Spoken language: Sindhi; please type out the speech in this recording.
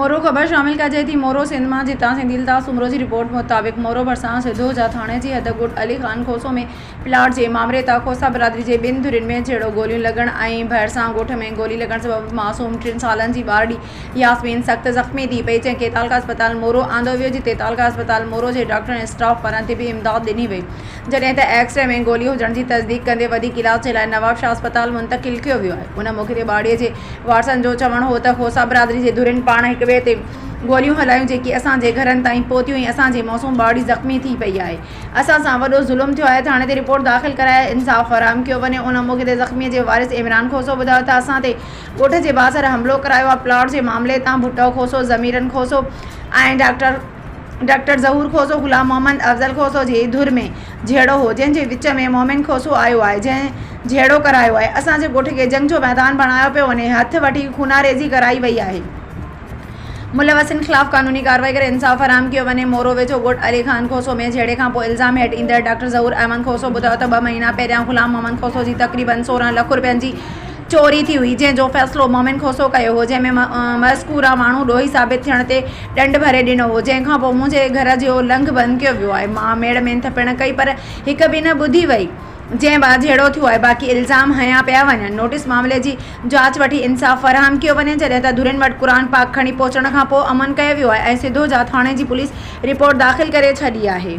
مورو، خبر شامل ڪجي ٿي مورو سنڌ مان جتان سنڌي الطاف سومرو جي رپورٽ مطابق مورو ڀرسان سڌو جا ٿاڻي جي حد ڳوٺ علي خان کوسو ۾ پلاٽ جي مامري تان کوسا برادري جي ٻن ڌرين ۾ جهيڙو گوليون لڳڻ ۽ ڀرسان ڳوٺ ۾ گولي لڳڻ سبب معصوم ٽن سالن جي ٻارڙي ياسمين سخت زخمي ٿي پئي جنهن کي تعلقه اسپتال مورو آندو ويو جتي تعلقه اسپتال مورو جي ڊاڪٽرن ۽ اسٽاف پاران طبي امداد ڏني وئي جڏهن ته ايڪس ري ۾ گولي هجڻ جي تصديق ڪندي وڌيڪ علاج جي لاء نوابشاهه اسپتال منتقل ڪيو ويو آهي. ان موقعي تي ٻارڙي جي وارثن جو چوڻ هو ته کوسا برادري جي ڌرين پاڻ هڪٻئي تي گوليون هلايون جيڪي اسان جي گهرن تائين پهتيون ۽ اسان جي معصوم ٻارڙي زخمي ٿي پئي آهي اسان سان وڏو ظلم ٿيو آهي ٿاڻي تي رپورٽ داخل ڪرائي انصاف فراهم ڪيو وڃي ان موقعي تي زخمي جي وارث عمران کوسو ٻڌايو ته اسان تي ڳوٺ جي بااثر حملو ڪرايو آهي پلاٽ جي معاملي تان ڀٽو کوسو ضميرن کوسو ۽ ڊاڪٽر ڊاڪٽر ظهور کوسو غلام محمد افضل کوسو جي ڌر ۾ جهيڙو هو، جنهن جي وچ ۾ مومن کوسو آيو آهي، جنهن جهيڙو ڪرايو آهي. اسان جي ڳوٺ کي جنگ جو ميدان بڻايو پيو وڃي، هٿ وٺي خوناريزي ڪرائي وئي آهي. ملوثن خلاف قانوني ڪارروائي ڪري انصاف فراهم ڪيو وڃي. مورو ويجهو ڳوٺ علي خان کوسو ۾ جهيڙي کانپوء الزام هيٺ ايندڙ ڊاڪٽر ظهور احمد کوسو ٻڌايو ته ٻه مهينا پهريان غلام محمد کوسو جي تقريبن 16 لک رپين جي چوري ٿي هئي، جنهن جو فيصلو مومن کوسو ڪيو هو، جنهن ۾ مذڪوره ماڻهو ڏوهي ثابت ٿيڻ تي ڏنڊ ڀري ڏنو هو، جنهن کان پوء منهنجي گهر جو لنگهه بند ڪيو ويو آهي، مان ميڙ منٿ پڻ ڪئي پر هڪ به نه ٻڌي وئي، جنهن بعد جهيڙو ٿيو آهي، باقي الزام هنيا پيا وڃن، نوٽيس معاملي جي جاچ وٺي انصاف فراهم ڪيو وڃي، جڏهن ته ڌرين وٽ قرآن پاڪ کڻي پهچڻ کان پوء امن ڪيو ويو آهي ۽ سڌو جا ٿاڻي جي پوليس رپورٽ داخل ڪري ڇڏي آهي.